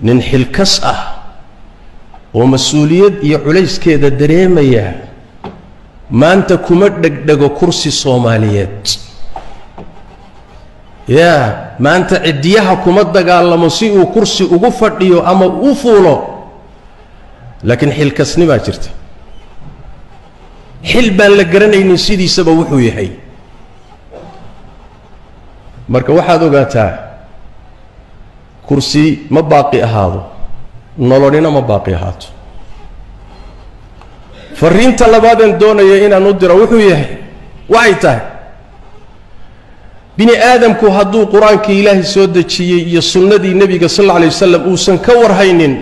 Nin xilkas ah oo mas-uuliyad iyo culayskeeda dareemaya maanta kuma dhegdhego kursi Soomaaliyeed. Yaa maanta cidiyaha kuma dagaalamo si uu kursi ugu fadhiyo ama u fuulo, laakiin xilkasnimaa jirta. Xil baan la garanaynin sidiisaba wuxuu yahay. Marka waxaad ogaataa kursi ma baaqi ahaado, nololina ma baaqi ahaato. Fariinta labaadeen doonaya inaan u diro wuxuu yahay, waxay tahay bini aadamku hadduu qur-aankii Ilaahay soo dejiyey iyo sunnadii nebiga sal alla alay wasalam uusan ka warhaynin,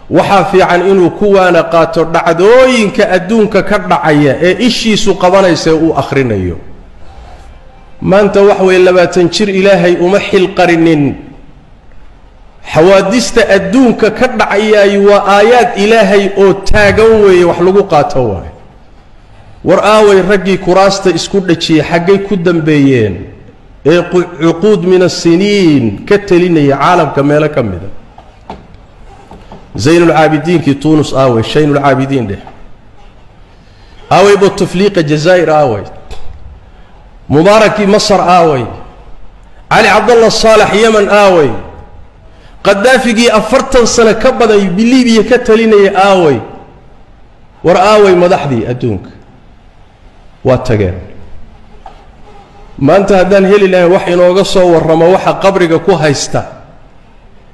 waxaa fiican inuu kuwaana qaato dhacdooyinka adduunka ka dhacaya ee ishiisu qabanaysa ee uu akhrinayo. Maanta wax weeye 20 jir Ilaahay uma xil qarinin. Xawaadista adduunka ka dhacayaay waa aayaad Ilaahay oo taagan weeye, wax lagu qaato waaye. War aaway raggii kuraasta isku dhajiyey, xaggay ku dambeeyeen ee cuquud min asiniin ka telinaya caalamka meelo ka mida? Zaynulcaabidiinkii Tuunus aaway, Shaynulcaabidiin dheh aaway, Bouteflika Jazaa'ir aaway, Mubaarakii Masar aaway, Cali Cabdallah Saalax Yemen aaway, Qadaafigii 40 sano ka badan Libiya ka talinaya aaway. War aaway madaxdii adduunka? Waa tageen. Maanta haddaan heli lahayn wax inooga soo warramo waxa qabriga ku haysta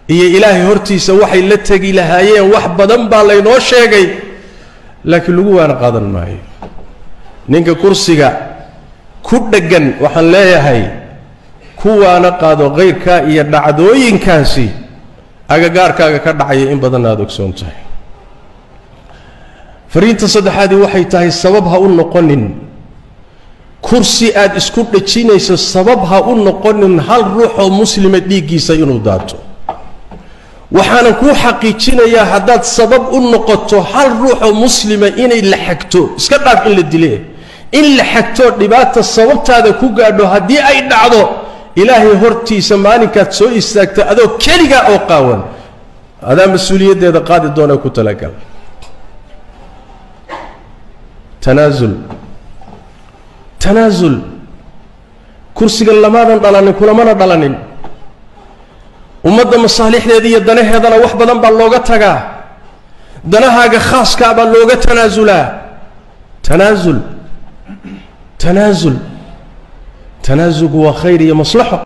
iyo Ilaahay hortiisa waxay la tegi lahaayeen, wax badan baa laynoo sheegay, laakiin lagu waana qaadan maayo. Ninka kursiga ku dheggan waxaan leeyahay kuwaana qaado kayrkaa iyo dhacdooyinkaasi agagaarkaaga ka dhacaya in badanna aada ogsoon tahay. Fariinta saddexaadii waxay tahay, sabab ha u noqonin kursi aad isku dhejinayso, sabab ha u noqonin hal ruuxoo muslima dhiiggiisa inuu daato. Waxaanan kuu xaqiijinayaa haddaad sabab u noqoto hal ruuxoo muslima inay la xagto, iska dhaaf in la dile, in la xagtoo dhibaata sababtaada ku gaadho, haddii ay dhacdo Ilaahay hortiisa maalinkaad soo istaagta adoo keligaa oo qaawan, adaa mas-uuliyaddeeda qaadi doona, ku talagal. Tanaasul, tanaasul. Kursiga lamaadan dhalanin, kulamana dhalanin. Ummadda masaalixdeeda iyo danaheedana wax badan baa looga tagaa, danahaaga khaaskaa baa looga tanaasulaa. Tanaasul, tanaasul, tanaasulku waa khayr iyo maslaxo.